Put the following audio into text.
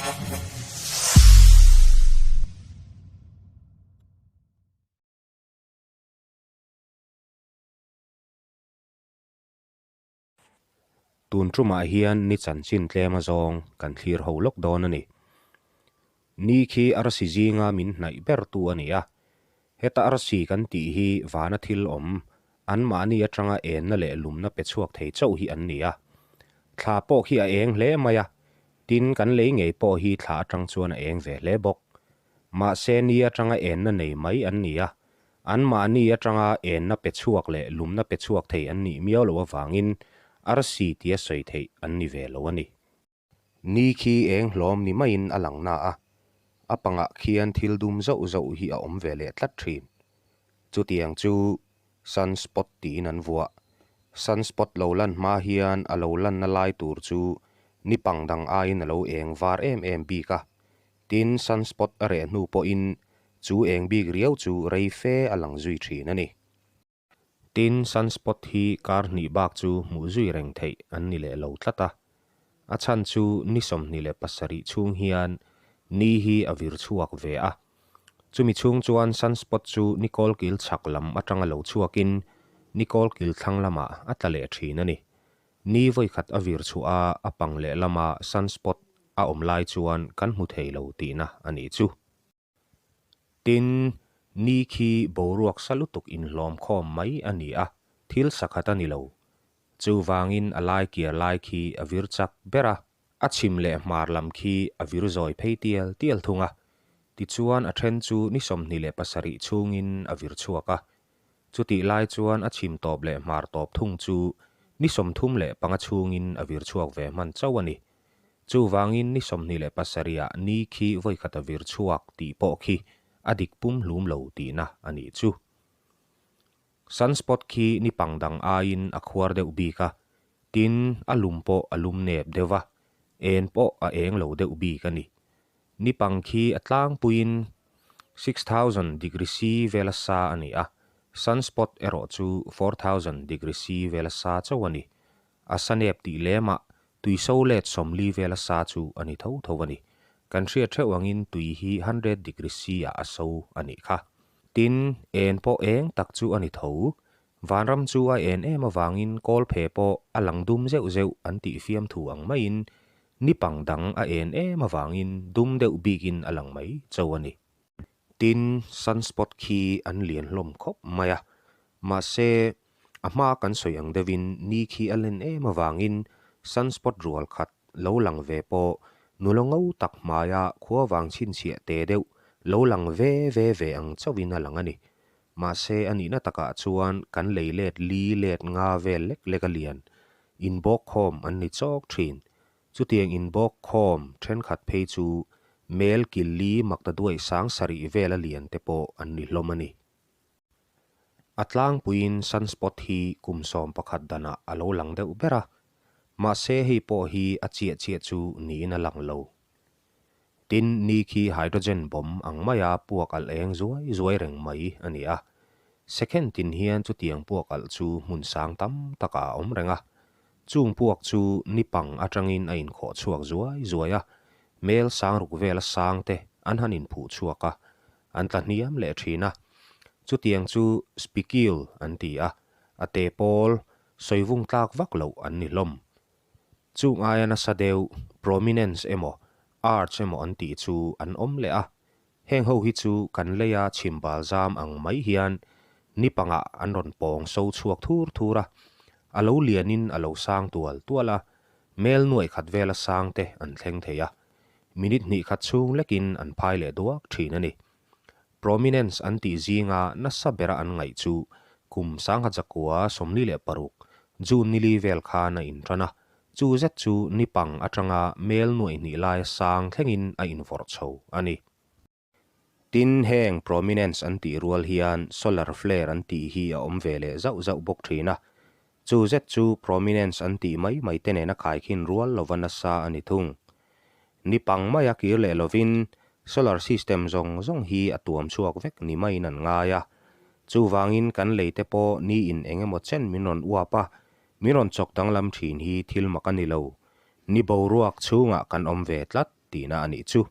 Tun tumah hian ni chanchin tlem azawng kan thlir ho lawk dawn a ni. Ni khi arsi zinga min hnaih bertu a ni a. Heta arsi kan tih hi vana thil awm, anmahni atanga enna leh lumna pe chhuak thei chauh hi an ni a. Thla pawh khi a eng hle mai a, tin kan lei ngei pawh hi thla atang chuan a eng ve hle bawk. Mahse ni atanga enna nei mai an ni a, Anmahni atanga enna pe chhuak leh lumna pe chhuak thei an nih miau loh avangin arsi tia sawi theih an ni ve lo a ni. Ni khi eng hlawm ni maiin a lang na a, a pangah khian thil dum zauh zauh hi a awm ve leh tlat thin. Chutiang chu sunspot tiin an vuah. Sunspot lo lan hma hian a lo lanna lai tur chu ni pang dang aiin a lo eng var em em bik a, Tin, sunspot a reh hnu pawhin chu eng bik riau chu rei fe a lang zui thin a ni. Tin, sunspot hi kar hnih bak chu hmuh zui reng theih an ni leh lo tlat a. A chhan chu ni 27 chhung hian ni hi a vir chhuak ve a. Chumi chhung chuan sunspot chu ni kawlkil chhak lam atanga lo chhuakin ni kawlkil thlang lamah a tla leh thin a ni. Ni vawikhat a vir chhuah a, a pang lehlama sunspot a awm lai chuan kan hmu thei lo tihna a nih chu. Tin, ni khi boruak sa lutuk inhlawm khawm mai a ni a, thil sakhat a ni lo. Chuvangin a lai kiar lai khi a vir chak ber a, a chhim leh hmar lam khi a vir zawi phei tial tial thung a. Tichuan a then chu ni 27 chhungin a vir chhuak a, Chutih lai chuan a chhim tawp leh hmar tawp thung chu ni 35 chhungin a vir chhuak ve hman chauh a ni. Chuvangin ni 27 ah ni khi vawikhat a vir chhuak tih pawh khi a dik pum hlum lo tihna a nih chu. Sunspot khi ni pang dang aiin a khuar deuh bik a, tin a lum pawh a lum nep deuh va, en pawh a eng lo deuh bik a ni. Ni pang khi a tlangpuiin 6000 degree C vela sa a ni a, sunspot erawh chu 4000 degree C vela sa chauh a ni. A sa nep tih lemah tui so let 40 vela sa chu a ni tho tho a ni. Kan hriat theuh angin tui hi hundred degree C ah a so a nih kha. Tin, en pawh eng tak chu a ni tho. Vanram chu a en em avangin kawlphe pawh a lang dum zeuh zeuh an tih fiamthu ang maiin ni pang dang a en em avangin dum deuh bikin a lang mai chauh a ni. Tin, sunspot khi an lian hlawm khawp mai a, mahse, a hma kan sawi ang deuhin ni khi a len em avangin sunspot rual khat lo lang ve pawh nula ngo tak hmaia khua vang chhinchhiah te deuh lo lang ve ve ve ang chauhin a lang a ni. Mahse, a nihna takah chuan kan lei let li let nga vel lek lek a lian. Inbawk khawm an ni chawk thin. Chutiang inbawk khawm thenkhat phei chu mel kil li makta duai sang sarih vel a lian te pawh an ni hlawm a ni. A tlangpuiin sunspot hi kum 11 danah a lo lang deuh ber a, mahse hei pawh hi a chiah chiah chu niin a lang lo. Tin, ni khi hydrogen bomb ang maia puak alh eng zuai zuai reng mai a ni a. Second tin hian chutiang puak alh chu hmun sang tam takah a awm reng a. Chung puak chu ni pang atangin a inkhawh chhuak zuai zuai a, mel sang ruk vela sang te an han inphuh chhuak a, an tla hniam leh thin a. Chutiang chu spicule an ti a, a te pawl sawivung tlak vak loh an ni hlawm. Chung aia nasa deuh, prominence emaw, arch emaw an tih chu an awm leh a. Heng ho hi chu kan leia chhimbal zam ang mai hian ni pangah an rawn pawng so chhuak thur thur a. A lo lianin a lo sang tual tual a, mel nuaih khat vela sang te an thleng thei a. Minute hnih khat chhung lekin an phai leh duak thin a ni. Prominence an tih zinga nasa bera an ngaih chu kum 1946 June nili vel khan a intan a, chu zet chu ni pang atanga mel nuaih hnih laia sang thlengin a invawrh chho a ni. Tin, heng prominence an tih rual hian solar flare an tih hi a awm ve leh zauh zauh bawk thin a, chu zet chu prominence an tih mai mai te nena khaikhin rual lova nasa a ni thung. Ni pang maia kir leh lovin solar system zawng zawng hi a tuam chhuak vek ni maiin an ngai a. Chuvangin kan lei te pawh ni in eng emaw chen min rawn uap a, min rawn chawk danglam thin hi thil mak a ni lo. Ni boruak chhungah kan awm ve tlat. tihna a nih chu.